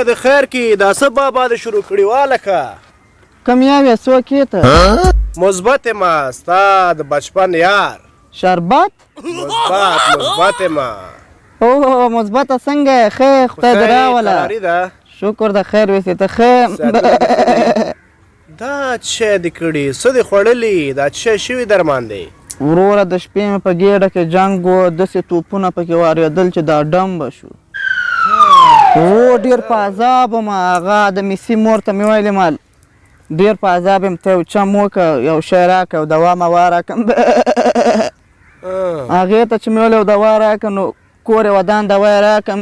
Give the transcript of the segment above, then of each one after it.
د خیر کې، دا څه بابا دې شروع کړي والکه؟ کوم یو یې؟ څوک یې ته؟ مثبت ما، ستا د بچپن یار. شربت؟ مثبت، مثبت ما. اوه مثبته، څنګه یې؟ ښه یې؟ خدای دې راوله. قراري ده. شکر د خیر ویسې، ته ښه؟ دا څه دې کړي، څه دې خوړلي، دا څه شوي در باندې؟ وروره، د شپې مې په ګېډه کې جنګ و، داسې توپونه پکې واریدل چې دا ډم به شو. او ډېر په عذاب وم. هغه د میسي مور ته مې ویلې، مال ډېر په عذاب یم، ته یو چم وکړه، یو شی راکړه، یو دوا موا راکړه. هغې ته چې مې ویل یو دوا راکړه، نو کور یې ودان، دوا یې راکړه.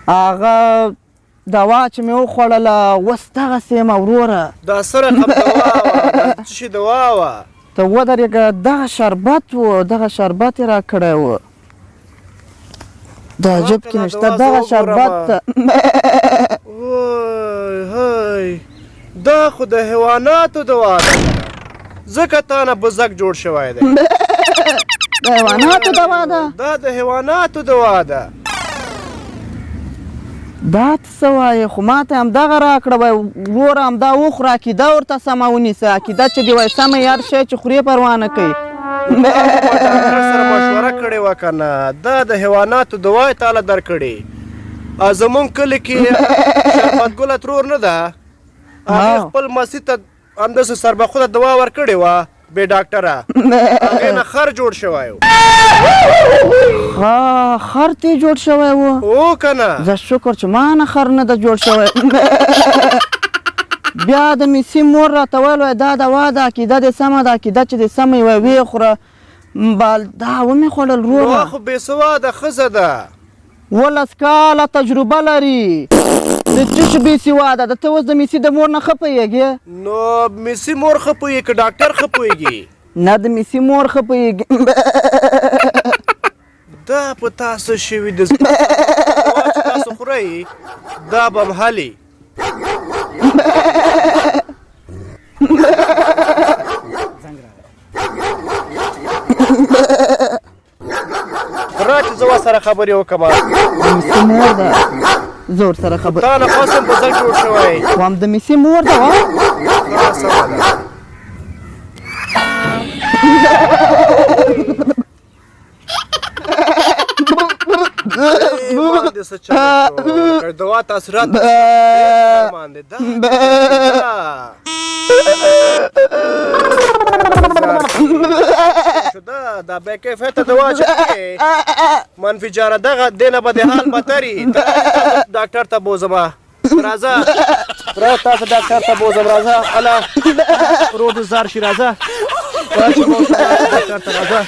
هغه دوا چې مې وخوړله، اوس دغسې یم وروره. دا څه رقم دوا وه؟ دا څه شي دوا وه؟ ته ودرېږه، دغه شربت و، دغه شربت یې راکړی و. دا جب کې نشته دغه شربت. وای هی، دا خو د حیواناتو دوا ده، ځکه تا نه بزک جوړ شوی دی. د حیواناتو دوا ده؟ دا د حیواناتو دوا ده. دا ته څه وایې؟ خو ما ته همدغه راکړه، وایي وروره همدا وخوره، عقیده ورته سمه ونیسه، عقیده چې دې وایي سمه یې، هر شی چې خورې پروا نه کوي. ډاکټر سره مشوره کړې وه که نه؟ دا د حیواناتو دوا یې تاله درکړې. زمونږ کلي کې شربت ګله ترور نه ده، هغې خپل مسیح ته همداسې سربخوده دوا ورکړې وه بې ډاکټره، هغې نه خر جوړ شوی و. ها، خر ترې جوړ شوی و؟ هو که نه. زه شکر چې ما نه خر نه ده جوړ شوی. بیا د میسي مور راته ویل، وایي دا دوا ده، عقیده دې سمه ده، عقیده چې دې سمه وي ویې خوره. بال دا ومې خوړل وروره. خو بېسواده ښځه ده. 17 کاله تجربه لري، د څه شي بې سواده ده؟ ته اوس د میسي د مور نه ښه پوهېږې؟ نو میسي مور ښه پوهېږي که ډاکټر ښه پوهېږي؟ نه، د میسي مور ښه پوهېږي. دا په تاسو شوي د چې تاسو خورئ، دا به هم هلي را چې زه ورسره خبرې وکړم. د میسي مور ده، زه ورسره خبرې. تا نه خاصم په ځل جوړ شوی. وام د میسي مور ده وه. سمه ده. باندې څه چل شو؟ دوا تاثیرات باندې دا دا دا بې کیفیته دوا چې منفي جاره، دغه دینه به د حال بتري. ډاکټر ته بوزم، راځه را، تاسو ډاکټر ته بوزم، راځه. الا رود زار شي، راځه ډاکټر ته راځه.